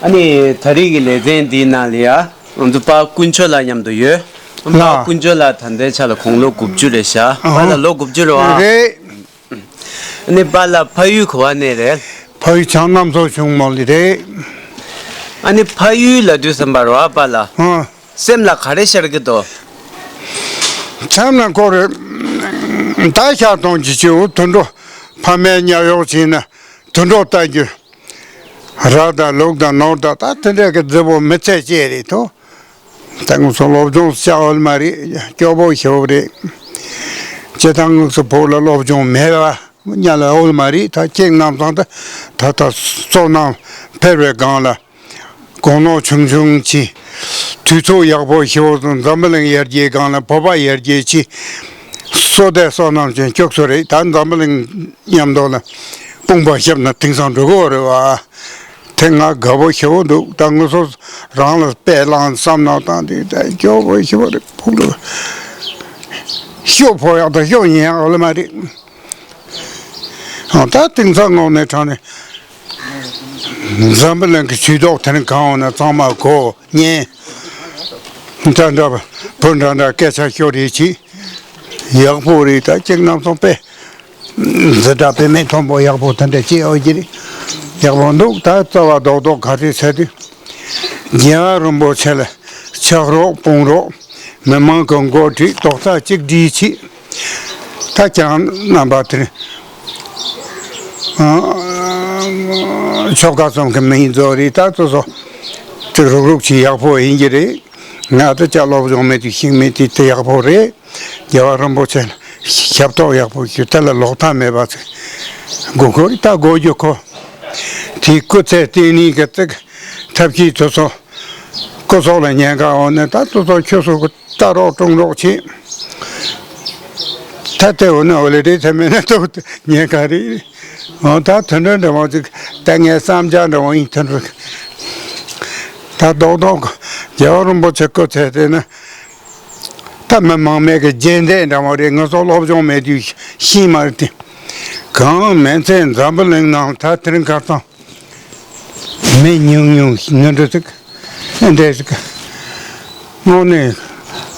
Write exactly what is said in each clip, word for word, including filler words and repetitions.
ཨ་ནི་ད་རེས་ཀྱི་ལེ་ཚན་འདིའི་ནང་ལ་ཡ། ང་ཚོ་པ་ཀུན་སྤྱོད་ལགས་མཉམ་དུ་ཡོད། ལགས། པ་ཀུན་སྤྱོད་ལགས་ད་ལྟའི་ཆ་ལ་དགུང་ལོ་དགུ་བཅུ་རེད་ཤག་ཨ་པ་ལགས་ལོ་དགུ་བཅུ་རེད་བ། རེད། ཨ་ནི་པ་ལགས་ཕ་ཡུལ་ག་བ་ནས་རེད། ཕ་ཡུལ་བྱང་གནམ་མཚོ་གཞུང་མོ་ལི་རེད། ཨ་ནི་ཕ་ཡུལ་ལབ་དུས་ཙམ་པ་རེད་བ་པ་ལགས། ཨ། སེམས་ལ་ག་རེ་ཤར་གྱི་འདུག་མཚམས་ལ་ཁོ་རེ་ད་ཤ་གཏོང་གི་ཆེའུ་དུད་འགྲོ་ཕ་མའི་ཉར་གཡོག་བྱས་ན་དུད་འགྲོ་ལྟ་རྒྱུ། ར་དང་ལུག་དང་ནོར་དང་ད་དེ་འདྲ་གི་རྫི་བོ་མི་ཚེ་སྐྱེལ་རེད་དོ། ད་ང་ཚོ་སློབ་སྦྱོང་བྱ་འོལ་མ་རེད། སྐྱོ་པོ་ཞེ་པོ་རེད། སྤྱི་བཏང་ང་ཚོ་བོད་ལ་སློབ་སྦྱོང་མེད་པ་ཉ་ལ་འོལ་མ་རེད། ད་ཁྱེད་རྣམ་ཚང་ད་ད་ད་བསོད་ནམས་འཕེལ་བའི་སྒང་ལ། དགུང་ལོ་ཆུང་ཆུང་གི་དུས་ཚོད་ཡག་པོ་ཞེ་པོ་དང་འཛམ་བུ་གླིང་ཡར་རྒྱས་སྒང་ལ་བོད་པ་ཡར་རྒྱས་ཀྱི་བསོད་བདེ་བསོད་ནམས་ཅན་སྐྱོ་སོ་རེད། ད་འཛམ་བུ་གླིང་མཉམ་དུ་ལ་དཔུང་པ་བཤམས་ན་དེང་སང་འགྲོ་གི་རེད་བ། དེ་ང་དགའ་པོ་ཞེ་པོ་འདུག་ད་ང་ཚོ་རང་ལ་དཔེ་བླངས་བསམ་ན་བཏང་དུས་ད་སྐྱོ་པོ་ཞེ་པོ་རེད། ཕུགས་ལ་ཤོག་ཕོ་ཡག་དང་ཤོག་ཉེས་ཡག་ལ་མ་རེད། ཨ་ད་དེང་སང་ངོ་ནས་དྲང་ནས་འཛམ་བུ་གླིང་གི་ཇུས་གཏོགས་དེ་རིང་གང་འོང་ན་གཙང་མ་གོ་ཉན། འདྲ་འདྲ་བུ་འདྲ་འདྲ་སྐད་ཆ་ཤོད་རེས་གྱིས། ཡག་པོ་རེད། ད་ཅིག་རྣམ་གསུམ་པས་འཛི་སྒྲ་དཔེ་མེད་མཐོན་པོ་ཡག་པོ་དེ་འདྲ་སྐྱེ་འོ་གི་རེད། ཡག་པོ་འདུག་ད་རྩ་བ་རྡོག་རྡོག་ག་རེ་ཟེར་དུས། རྒྱལ་བ་རིན་པོ་ཆེ་ལ་ཕྱག་རོགས་དཔུང་རོགས་མི་མང་གི་འགོ་ཁྲིད་རྡོག་རྩ་གཅིག་སྒྲིལ་གྱིས། ད་ཁྱེད་རང་རྣམ་པ་དེར་ཆོལ་ཁ་གསུམ་གྱི་མི་ཡིན་ཚོ་རེད། ད་ཚོ་སོ་ཅིག་རུག་རུག་ཅིག་ཡག་པོ་ཡིན་གྱི་རེད། ང་ད་ཅག་སློབ་སྦྱོང་མེད་དུས་ཤེས་མེད་དུས་དེ་ཡག་པོ་རེད། རྒྱལ་བ་རིན་པོ་ཆེ་ཞབས་ཏོག་ཡག་པོ་ཞུ་དེ་ལ་ལོག་ཐབས་མེད་པ་ཚེ་དགོས་མཁོ་རེད། ད་དགོས་རྒྱུ་ཁོ་དེའི་སྐུ་ཚེ་བརྟན་ནས་གི་ཚིག་ཐབས་ཤེས་ཚོ་སོ། སྐུ་སྲོག་ལ་ཉེན་ཁ་འོང་ནས་ད་སོ་སོ་ཁྱོད་སོ་ལྟ་རོགས་དྲུང་རོགས་བྱེད། ད་ལྟ་འོ་ན་འོ་ལེ་རེད་ཚེ་མེད་ན་ཏོག་ཉེན་ཁ་རེད། འོ་ད་དོན་འགྲོ་འདྲ་བ་ཅིག་ད་ངའི་བསམ་འཆར་འདྲ་བ་ཡིན། དོན་འགྲོ་ད་རྡོག་རྡོག་རྒྱལ་བ་རིན་པོ་ཆེ་སྐུ་ཚེ་དེ་ན་ད་མི་མང་མེད་ཀྱི་རྗེས་འདེད་འདྲ་བ་རེད། ང་ཚོ་སློབ་སྦྱོང་མེད་དུས་ཤེས་མ་རེད་དེ། གང་མིན་ཚེ་འཛམ་བུ་གླིང་ནང་ད་དེ་རིང་ཁ་སང་། མི་ཉུང་ཉུང་ནི་འདྲ་ཟིག་ཨེ་འདྲ་ཟིག་དངོས་གནས་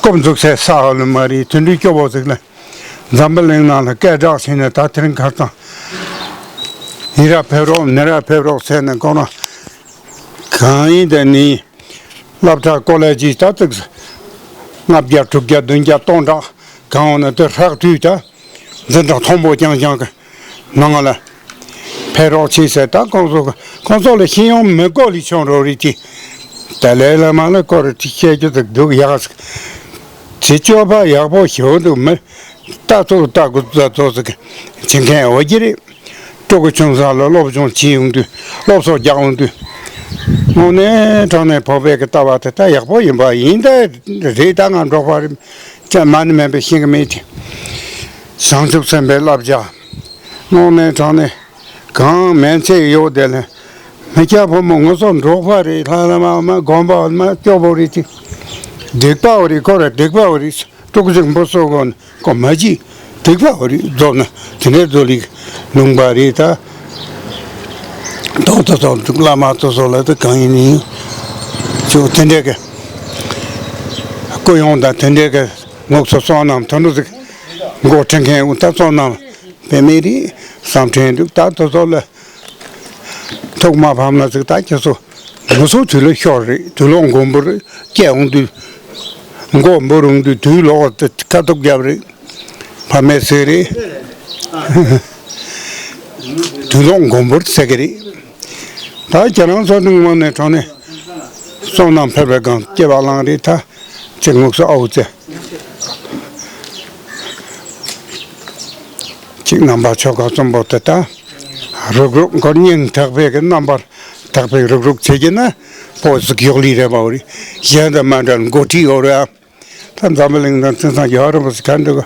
རྐུབ་འཛུགས་སའི་ས་འོག་ལ་མ་རེད། དུད་འགྲོའི་སྐྱོ་བོ་ཟིག་ལ་འཛམ་བུ་གླིང་ནང་ལ་སྐད་གྲགས་ཕྱིན་ནས་ད་དེ་རིང་ཁ་སང་ཡི་ར་ཕེབས་རོགས་ནི་ར་ཕེབས་རོགས་ཟེར་ནས་ཁོ་རང་གང་ཡིན་དེ་ནི་སློབ་གྲྭ་ཀོ་ལེ་ཇི་ད་ཙིག་ལྔ་བརྒྱ་དྲུག་བརྒྱ་བདུན་བརྒྱ་སྟོང་ཕྲག་གང་འོང་ན་དེ་ཧྲག་དུས་ད། འཛིན་གྲྭ་མཐོན་པོ་རྐྱང་རྐྱང་གི་ནང་ལ་ཕེབས་རོགས་བྱེད་ཟེར། ད་ཁོང་ཚོ་ཁོང་ཚོ་ལ་ཤེས་ཡོན་མི་དགོས་ལི་ཆུང་རོ་རེད་ཀྱི། ད་ལས་ལ་མ་ལ་སྐོར་དེ་བཤད་རྒྱུ་ཟིག་འདུག་ཡག་ཟིག་དེ་སྤྱོད་པ་ཡག་པོ་ཞེ་པོ་འདུག་མི་ལྟ་ཚོ་ལྟ་དགོས་ཚོ་ཚོ་ཟིག་བྱེད་མཁན་འོ་གི་རེད། སྤྲོ་གི་ཆུང་ས་ལ་སློབ་སྦྱོང་བྱེད་ཡོང་དུས་སློབ་གསོ་རྒྱག་ཡོང་དུས། དངོས་གནས་དྲང་གནས་བོད་པའི་གི་ལྟ་བ་དེ་ད་ཡག་པོ་ཡིན་པ་ཡིན་ད་རེད། ད་ང་འབྲོག་པ་རེད། ཅང་མ་ཎི་མེད་པའི་ཤེས་ཀྱི་མེད་དེ། བྱང་ཆུབ་སེམས་དཔའི་བསླབ་བྱ། དངོས་གནས་དྲང་གནས་གང་མན་ཆད་ཡོད་དེ་ལས་མི་སྐྱ་ཕོ་མོ་ང་ཚོ་འབྲོག་པ་རེད། ལྷ་ལ་མ་མ་དགོན་པ་མ་སྐྱོ་པོ་རེད་དེ། སྡིག་པ་བ་རེད། ཁོ་ར་སྡིག་པ་བ་རེད། ཏུག་ཅིག་འབུ་སོ་གོ་ནི་ཁོ་མ་ཅི་སྡིག་པ་བ་རེད། རྫོབ་ན་དེ་འདྲའི་རྫོ་ལིག་ལུང་པ་རེད་ད། ཏོག་ཏོ་ཏོག་ཏོག་བླ་མ་ཏོ་སོ་ལ་དེ་གང་ཡིན་ནི་ཅུ་དེ་འདྲའི་གི་སྐུ་ཡོང་དང་དེ་འདྲའི་གི་ངོགས་སུ་བསོད་ནམས་དོན་དུ་ཟིག་མགོ་ཁྲིད་མཁན་འུ་ད་བསོད་ནམས་དཔེ་མེད་རེད་བསམ་དྲན་འདུག་ད་དེ་ཚོ་ལ་ཐུགས་མ་ཕམ་ན་ཟིག་ད་ཁྱེད་ཚོ་ངུ་སོ་དུས་ལ་ཤོར་རེད། དུས་ལོག་མགོན་པོར་སྐྱེ་འོང་དུས་མགོ་འབུར་འོང་དུས་དུས་ལོག་ཏུ་ཁ་ཐུག་རྒྱབ་རེད། ཕ་མའི་ཟེར་རེད། དུས་ལོག་མགོན་པོར་ཟེར་གི་རེད། ད་ཁྱེད་རང་ཚོ་ནི་ངོ་ནས་དྲང་ནས་བསོད་ནམས་འཕེལ་བའི་སྒང་སྐྱེ་བ་བླངས་རེད་ད། ཅེས་ངུགས་སོ་ཨའུ་ཙེ། ཅིག་རྣམ་པ་ཆོ་ག་གསུམ་པོ་དེ་ད། རུག་རུག་མགོ་སྙིང་ཐག་པའི་གི་རྣམ་པར་དག་པའི་རུག་རུག་བྱེད་ཀྱི་ན། པོ་ཟིག་གཡོག་ལི་རེ་བའོ་རི། གཞན་དང་མ་འདྲ་འགོ་ཁྲིད་ཡོད་རེད་ཨ། ད་འཛམ་བུ་གླིང་དང་ཚན་སང་རྒྱལ་བ་རིན་པོ་ཆེ་ག་འདྲ་གི།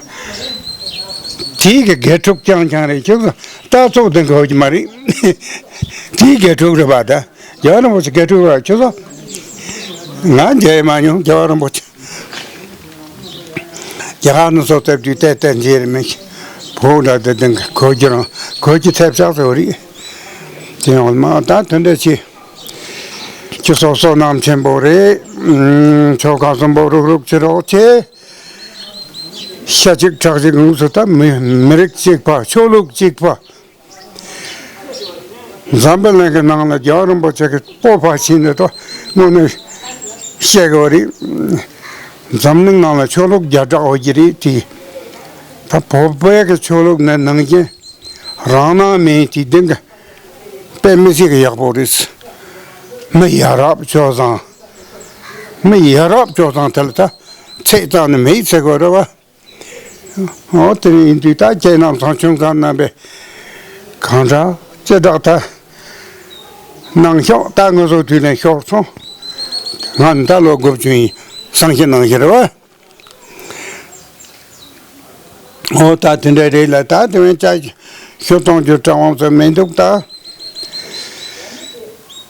དེའི་གི་དགེ་ཕྲུག་རྐྱང་རྐྱང་རེད་ཁྱོད་ཚོ་ལྟ་ཚོགས་དེ་གི་ཧོ་གི་མ་རེད། དེའི་དགེ་ཕྲུག་རེད་པ་ད། རྒྱལ་བ་རིན་པོ་ཆེ་དགེ་ཕྲུག་ར་ཁྱོད་ཚོ། ང་མཇལ་མ་མྱོང་རྒྱལ་བ་རིན་པོ་ཆེ། རྒྱ་གར་ནས་སོ་བཏབ་དུས་ཏེ་ཏེ་མཇལ་རེ་མེད། བོད་འདྲ་དེ་དེང་གི་གོ་རྒྱུ་རང་གོ་རྒྱུ་ཐེབས་ཆག་ཟེར་བ་རེད། དེ་ཡང་མ་ད་དེ་འདྲ་ཆེ། ཁྱེད་སོ་སོ་ནང་ཆེན་པོ་རེད། ཨུམ། ཆོལ་ཁ་གསུམ་པོ་རུག་རུག་བྱེད་རོགས་བྱེད། ཤ་གཅིག་ཁྲག་གཅིག་དངོས་སུ་ད་མི་མི་རིགས་གཅིག་པ། ཆོས་ལུགས་གཅིག་པ། འཛམ་བུ་གླིང་གི་ནང་ལ་རྒྱལ་བ་རིན་པོ་ཆེ་གི་སྤོབས་པ་ཆེ་ནི་ད་དངོས་གནས་བཤད་དགོས་རེད། འཛམ་གླིང་ནང་ལ་ཆོས་ལུགས་བརྒྱ་ཕྲག་འོ་གི་རེད་དེ། ད་བོད་པའི་གི་ཆོས་ལུགས་ནི་ནང་བཞིན་རང་སྣང་མེད་དེ་འདི་གི་དཔེ་མི་སྲིད་གི་ཡག་པོ་རེད། མི་ཡ་རབས་སྤྱོད་བཟང་། མི་ཡ་རབས་སྤྱོད་བཟང་དེ་ལ་ད་ཚིག་རྩ་ནས་མེད་ཟེར་དགོས་རེད་བ། འོ་དེ་ཡིན་དུས་ད་ཁྱེད་རྣམ་ཚང་ཆུང་ཁ་རྣམ་པས་གང་དྲག་ཅི་དྲག་ད་གནང་ཤོག་ད་ང་ཚོ་དུས་ནས་ཤོར་སོང་། ང་ད་ལོ་དགུ་བཅུ་ཡིན། བསམ་ཤེས་གནང་ཤེས་རེད་བ། འོ་ད་དེ་འདྲ་རེད་ལ། ད་དེ་བས་ཅག་ཞུ་གཏོང་རྒྱུ་གྲང་བ་ཚོ་མི་འདུག་ད་